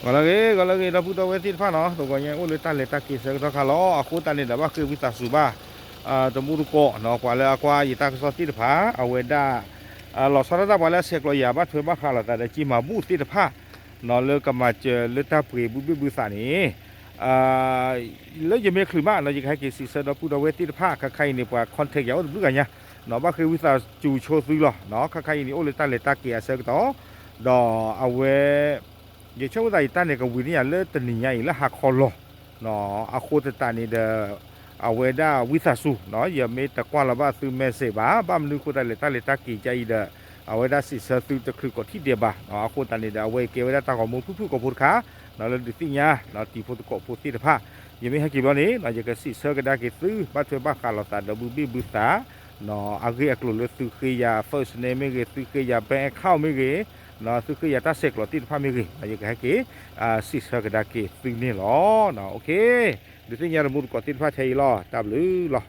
ဂီၤလၢအဂ့ၤ ဂီၤလၢအဂ့ၤ ဒီပုၢ်ဒီဝဲၢ်သ့ၣ်တဖၣ်နီၤ, တဂီၤညါအိၣ်လၢတၢ်လဲၤတၢ်က့ၤဆၢကတီၢ်ခါလီၤ. အဃိသတးန့ၣ်ဒီး ဘၣ်ဃ့ဝံသးစူၤဘၣ် တမူတကိးနီၤ, ပှၤလၢအကွၢ်ယတၢ်ကစီၣ်သ့ၣ်တဖၣ် အဝဲဒၣ် လီၤဆီဒၣ်တၢ်ပှၤလၢအဆဲးကျိးယၤ ဘၣ်ထွဲဘၣ်ဃးလိာ်သးဒီးကၠံမၤဘူၣ်သ့ၣ်တဖၣ်နီၤ, လၢကမၤစၢၤလၢတၢ်ပှ့ၤဘုဘ့ၣ်ဘုသးန့ၣ် လၢယမ့ၢ်ချုးမးနီၤ ယကဟဲက့ၤစံးဆၢဒီပုၢ်ဒီဝဲၢ်သ့ၣ်တဖၣ် ခါခါအံၤန့ၣ် ပှၤ contact ယၤအိၣ်တဘျုးဂၤညါနီၤ, ဘၣ်ဃ့ဝံသးစူၤဆိသုလီၤနီၤ. ခါခါအံၤန့ၣ် အိၣ်လၢတၢ်လဲၤတၢ်က့ၤအဆၢကတီၢ် ဒီးအဝဲ ယဆိကမိၣ်သးယတၢ်န့ၣ် ကဝံၤန့ၢ်ယၤလၢတနံၤညါအံၤလၢဟါခီလီၤနီၤ. အဃိသတးန့ၣ်ဒီး အဝဲဒၣ်ဝံသးစူၤနီၤ, ယမ့ၢ်တကွၢ်လီၤဘၣ်သု message ဘၣ်, ဘၣ်မနုၤအဃိသတးလဲၤတၢ်လဲၤတၢ်က့ၤကအံၤဒီး အဝဲဒၣ်စံးဆၢသုတချုးကိးထံၣ်ဒဲးဘၣ်နီၤ. အဃိသတးန့ၣ်ဒီး အဝဲကဲဝဲဒၣ်တၢ်ဂီၤမူဖုၣ်ဖုၣ်ကိာ်ဖိတခါနီၤ, လၢဒုးသ့ၣ်ညါနီၤ တံၤဖိသကိးဖိသ့ၣ်တဖၣ်. ယမ့ၢ်ဟဲက့ၤဘျီန့ၣ်နီၤ ယကစံးဆၢကဒါက့ၤသု ဘၣ်ထွဲဘၣ်ဃးလိာ်သးဒီးဘုဘ့ၣ်ဘုသး အဂ့ၢ်အကျိၤလၢသုဃ့ယၤ first name မ့ၢ်ဂ့ၤ, သုဃ့ယၤ bank account မ့ၢ်ဂ့ၤ, သုဃ့ယၤတၢ်ဆဲးကျိးသ့ၣ်တဖၣ်မ့ၢ်ဂ့ၤ, ယကဟဲက့ၤ စံးဆၢကဒါက့ၤသုန့ၣ်လီၤ. ဒုးသ့ၣ်ညါတမူတကိးသ့ၣ်တဖၣ်ထဲအံၤလီၤ. တၢ်ဘျုးလီၤ.